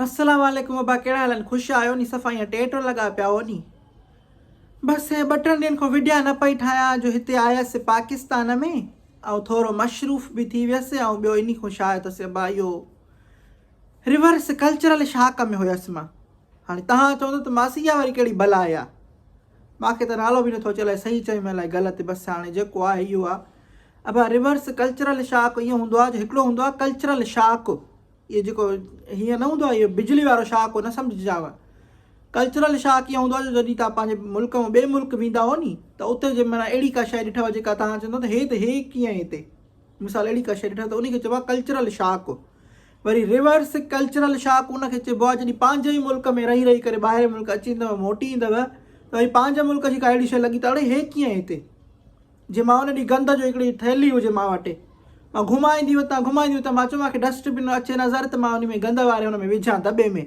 السلام عليڪم ابا ڪهڙا حال آهن خوش آهيو ني صفا ائين ٽيٽ لڳا پيا هو ني بس ۽ ٻه ٽن ڏينهن کان وڊيا نه پئي ٺاهيان جو هتي آيس پاڪستان ۾ ۽ ٿورو مشروف به ٿي ويس ۽ ٻيو انهي کان شايد اٿس ابا اهو ريورس ڪلچرل شاڪ ۾ هيس مان هاڻي تهان چوندو ته ماسي اها وري ڪهڙي بلا آهي ماکي ته نالو به نٿو اچي الائي صحيح چيم الائي غلط بس هاڻي جيڪو آهي اهو آهي ابا ريورس ڪلچرل شاڪ اهو هوندو آهي جو هڪڙو هوندو آهي ڪلچرل شاڪ اهو جيڪو هيئن نه هوندو آهي اهو بجلي وارو شاڪ نه سمجهجانء ڪلچرل شاڪ اهو هوندو آهي جو جڏهن توهان پنهنجي ملڪ مان ٻئي ملڪ ويندا هو ني ته اتي جي معنيٰ اهڙي ڪا شيء ڏٺو جيڪا توهان چوندو ته هي ته هي ڪيئن هتي مثال اهڙي ڪا شيء ڏٺو ته ان کي چئبو آهي ڪلچرل شاڪ وري ريورس ڪلچرل شاڪ ان کي چئبو آهي جڏهن پنهنجي ئي ملڪ ۾ رهي رهي ڪري ٻاهرين ملڪ اچي ايندو موٽي ايندو ته وري پنهنجي ملڪ جي ڪا اهڙي شيء لڳي ته اڙي هي ڪيئن هتي جي مان ان ڏينهن گند جو هڪڙي ٿيلهي هجي مان وٽ مان گهمائيندي وتان گهمائيندي وتان مان چيو مان کي ڊسٽ بن اچي نظر ته مان ان ۾ گند واري ان ۾ وجهان دٻي ۾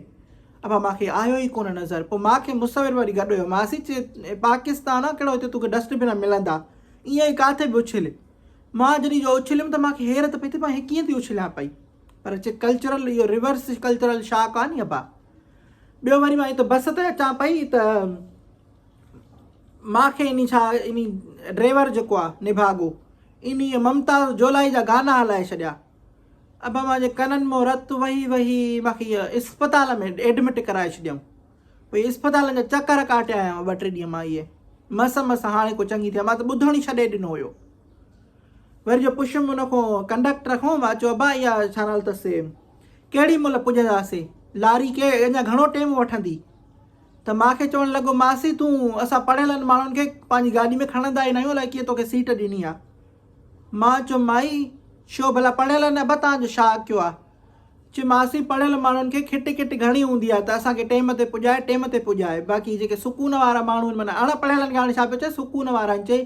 ابا مان کي آيو ئي ڪونه نظر پوء مان کي مصور وري گڏ هيو ماسي چي پاڪستان آ ڪهڙو هتي توکي ڊسٽ بن ملندا ائين ئي ڪاٿي به اڇل مان جڏهن جو اڇليم ته مان کي حيرت پئي ٿي مان هي ڪيئن ٿي اڇليان پئي پر چي ڪلچرل اهو ريورس ڪلچرل شاڪ آ ني ابا ٻيو وري مان هت بس تي اچان پئي ته مان کي انهي ڇا انهي ڊريور جيڪو آ نڀاڳو انهي ممتاز جولائي جا گانا هلائي ڇڏيا ابا مان جي ڪنن مون رت وهي وهي مان کي اسپتال ۾ ايڊمٽ ڪرائي ڇڏيائون پوء اسپتالن جا چڪر ڪاٽي آيا آهيان ٻه ٽي ڏينهن مان اهي مس مس هاڻي ڪو چڱي ٿيا مان ته ٻڌڻ ئي ڇڏي ڏنو هيو وري جو پڇيم ان کان ڪنڊڪٽر کان مان چيو ابا اها ڇا نالو اٿس ڪهڙي مهل پڄنداسي لاري ڪي اڃا گهڻو ٽيم وٺندي ته مان کي چوڻ لڳو، ماسي تون اسان پڙهيلن ماڻهن کي پنهنجي گاڏي ۾ کڻندا ئي ناهيون الائي ڪيئن توکي سيٽ ڏني آ. مان چيو، مائي ڇو ڀلا پڙهيل نه ابا توهان جو ڇا ڪيو آ؟ چي ماسي پڙهيل ماڻهن کي کٽ کٽ گهڻي هوندي آ ته اسان کي ٽيم تي پڄائي ٽيم تي پڄائي باقي جيڪي سڪون وارا ماڻهو آهن معنيٰ اڻ پڙهيلن کي هاڻي ڇا پيو چئي سڪون وارا آهن چئي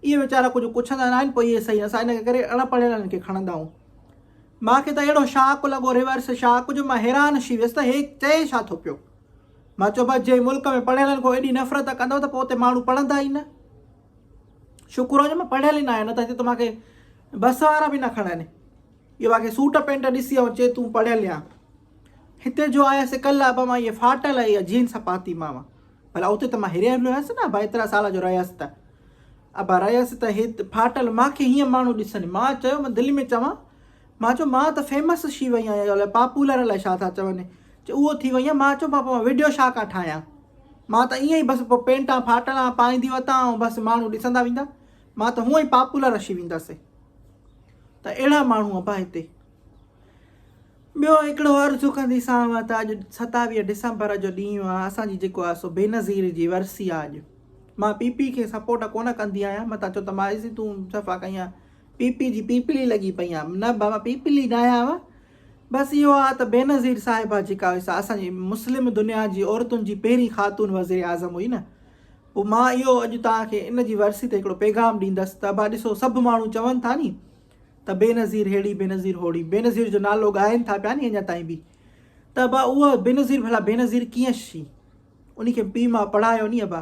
اهي ويچارا ڪجهه ڪڇندا ناهن پوء اهي صحيح اسان ان ڪري اڻ پڙهيلن کي کڻندا آهيون. مان کي ته اهڙو شاڪ لڳو ريورس شاڪ جو مان حيران ٿي ويس ته هي چئي ڇا ٿو پيو. مان چيو بس جنهن ملڪ ۾ پڙهيلن کان ايڏي نفرت ڪندؤ ته پوء اتي ماڻهو پڙهندا ئي نه. شڪر آهي جو مان پڙهيل ئي نه آهيان نه ته هتي ته مان کي بس وارا به نه کڻن. اهو مان کي سوٽ پينٽ ڏسي ۽ چئي تون پڙهيل آهين. هتي جو آيس ڪلهه ابا مان اهي ڦاٽل اها جينس پاتي مانو. ڀلا اتي ته مان هريل هيس نه ابا ايترا سال جو رهيس ته. ابا رهيس ته هي ڦاٽل مان کي هيئن ماڻهو ڏسن. مان چيو مان دل ۾ چوان مان چيو مان ته فيمس شي وئي آهيان الائي پاپولر الائي ڇا ٿا چون چي اهو ٿي وئي آهيان مان چيو بابا مان وڊيو ڇا ڪا ٺاهيان مان ته ائين ئي بس پوء پينٽان ڦاٽل پائيندي وتان ۽ بس ماڻهو ڏسندا ويندا مان ته هونء ئي پاپولر شي ويندس ته اهڙا ماڻهو ابا هتي ٻيو هڪڙو عرض ڪندي سانو ته اڄ 27 ڊسمبر جو ڏينهن آهي اسان جي جيڪو آهي سو بينظير جي ورسي آهي اڄ مان پي پي کي سپورٽ ڪونه ڪندي آهيان متان چو ته مايوسي تون صفا ڪئي آهي پي پي جي پيپلي لڳي پئي آ. نه بابا پيپلي ناهيان آئون. بس اهو آ ته بينظير صاحبه جيڪا هئي سا اسان جي مسلم دنيا جي عورتن جي پهرين خاتون وزير اعظم هئي نه. پوء مان اهو اڄ توهان کي ان جي ورسي تي هڪڙو پيغام ڏيندس ته ابا ڏسو سڀ ماڻهو چون ٿا ني ته بينظير ههڙي بينظير هوڙي بينظير جو نالو ڳائن ٿا پيا ني اڃا تائين به ته ابا اها بينظير ڀلا بينظير ڪيئن شي انهي کي پيء ماء پڙهايو ني ابا.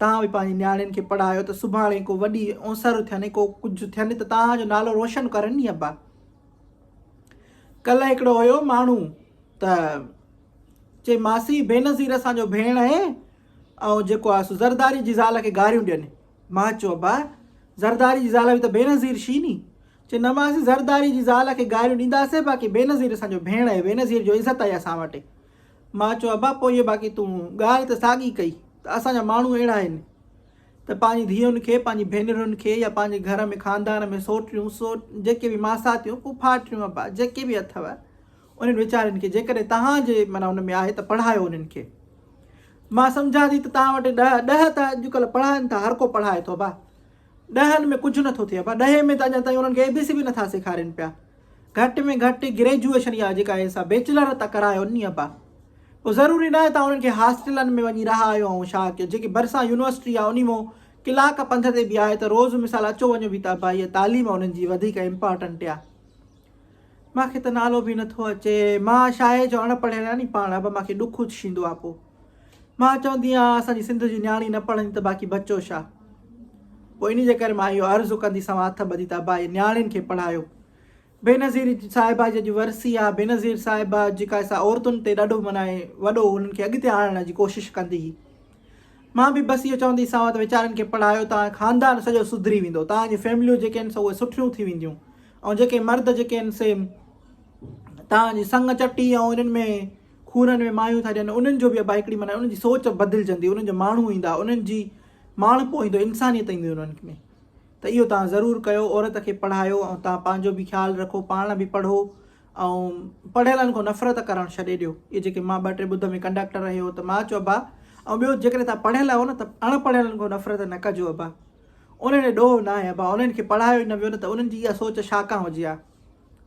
توهان به پنهنجي نياڻين کي پڙهايو ته سڀاڻي ڪو وڏي اونسر ٿين ڪو ڪجهه ٿين ته توهان جو نالو روشن ڪرن ني ابا. ڪلهه هڪڙو هيو ماڻهو ته چي ماسي بينظير اسان جو ڀيڻ آهي ۽ جيڪو آهي سو زرداري جي زال کي گاريون ڏين. مان چيو ابا زرداري جي زال به ته بينظير شي ني. چي نه ماسي زرداري جي زال کي گاريون ڏينداسين باقي بينظير اسان جو ڀيڻ آهي بينظير جو عزت آهي اسان وٽ. مان چيو ابا پوء اهو باقي تون ڳالهه ته ساڳي ڪئي ته اسان جا ماڻهو اهڙا آهن ته پنهنجي ڌيئن کي پنهنجي ڀينرن کي يا پنهنجي گهر ۾ خاندان ۾ سوٽريون سوٽ جيڪي به ماساتيون پڦاٽيون ابا جيڪي به اٿو انهن ويچارين کي جيڪڏهن توهان جي معنيٰ ان ۾ آهي ته پڙهايو انهن کي مان سمجهان ٿي ته توهان وٽ ڏهه ڏهه ته اڄڪلهه پڙهائن ٿا هر ڪو پڙهائي ٿو ابا ڏهن ۾ ڪجهه نٿو ٿئي ابا ڏهين ۾ ته اڃا تائين انهن کي اي بي سي به نٿا سيکارين پيا گهٽ ۾ گهٽ گريجوئيشن يا جيڪا آهي سا بيچلر ته ڪرايو ني ابا. پوء ضروري ناهي ته انهن کي هاسٽلن ۾ وڃي رهايو ۽ ڇا ڪيو جيڪي ڀرسان يونيورسٽي آهي انهي مون ڪلاڪ پنڌ تي به آهي ته روز مثال اچو وڃو به ته ابا هيء تعليم انهن جي وڌيڪ امپارٽنٽ آهي. مان کي ته نالو به نٿو اچي مان شاهي جو اڻ پڙهيل آهيان ني پاڻ ابا مان کي ڏک ٿيندو آهي پوء مان چوندي آهيان اسان جي سنڌ جي نياڻي نه پڙهندي ته باقي بچو ڇا پوء انهي جي ڪري مان اهو عرض ڪندي سوان هٿ ٻڌي ته ابا هي نياڻين کي پڙهايو. بينظير صاحبه جي اڄ ورسي آ، بينظير صاحبه جيڪا سا عورتن تي ڏاڍو معنيٰ وڏو انهن کي اڳتي آڻڻ جي ڪوشش ڪندي هئي. مان به بس اهو چوندي سانو ته ويچارن کي پڙهايو توهان جو خاندان سڄو سڌري ويندو، توهان جون فيمليون جيڪي آهن سو اهي سٺيون ٿي وينديون ۽ جيڪي مرد جيڪي آهن سي توهان جي سڱ چٽي ۽ انهن ۾ خونن ۾ مايون ٿا ڏين انهن جو به ابا هڪڙي معنيٰ انهن جي سوچ بدلجندي، انهن جو ماڻهو ايندا، انهن جي ماڻهپو ايندو، انسانيت ايندي انهن ۾. ته اهو توهان ضرور ڪيو عورت کي پڙهايو ۽ توهان پنهنجو به خيال رکو پاڻ به پڙهو ۽ پڙهيلن کان نفرت ڪرڻ ڇڏي ڏيو اهي جيڪي مان ٻه ٽي ٻڌ ۾ ڪنڊڪٽر رهيو ته مان چيو ابا ۽ ٻيو جيڪڏهن توهان پڙهيل آهيو نه ته اڻ پڙهيلن کان نفرت نه ڪجو ابا انهن جو ڏوهه نه آهي ابا انهن کي پڙهايو ئي نه ويو نه ته انهن جي اها سوچ ڇا کان هجي ها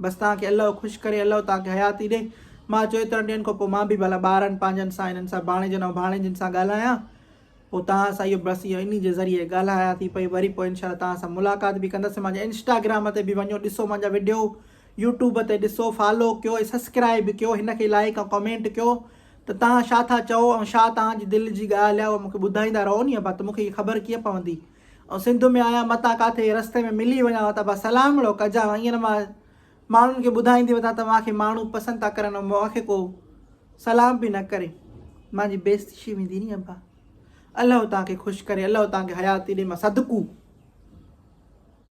بس توهان کي الله خوش ڪري الله توهان کي حياتي ڏي مان چيو ايترن ڏينهن کان پوء مان به ڀلا ٻارن پنهنجن سان انهن سان ڀاڻيجن ۽ ڀاڻيجن سان ڳالهايان پوء توهان سان اهو بس اهو انهي جي ذريعي ڳالهايان ٿي پئي وري پوء انشاء الله توهان سان ملاقات به ڪندس مانجا انسٽاگرام تي به وڃو ڏسو مانجا وڊيو يوٽيوب تي ڏسو فالو ڪيو ۽ سسڪرائب ڪيو هن کي لائڪ ۽ ڪمينٽ ڪيو ته توهان شا ٿا چئو ۽ شا توهان جي دل جي ڳالهه آهي اها مونکي ٻڌائيندا رهو ني ابا ته مونکي اها خبر ڪيئن پوندي ۽ سنڌ ۾ آهيان متان ڪاٿي رستي ۾ ملي وڃان ته ابا سلامڙو ڪجان ائين نه مان ماڻهن کي ٻڌائيندي وتان ته مان کي ماڻهو پسند ٿا ڪرن ۽ مون کي ڪو سلام به نه ڪري مان جي بيعزتي شي ويندي ني ابا الله توهان کي خوش ڪري الله توهان کي حياتي ڏي مان صدقو.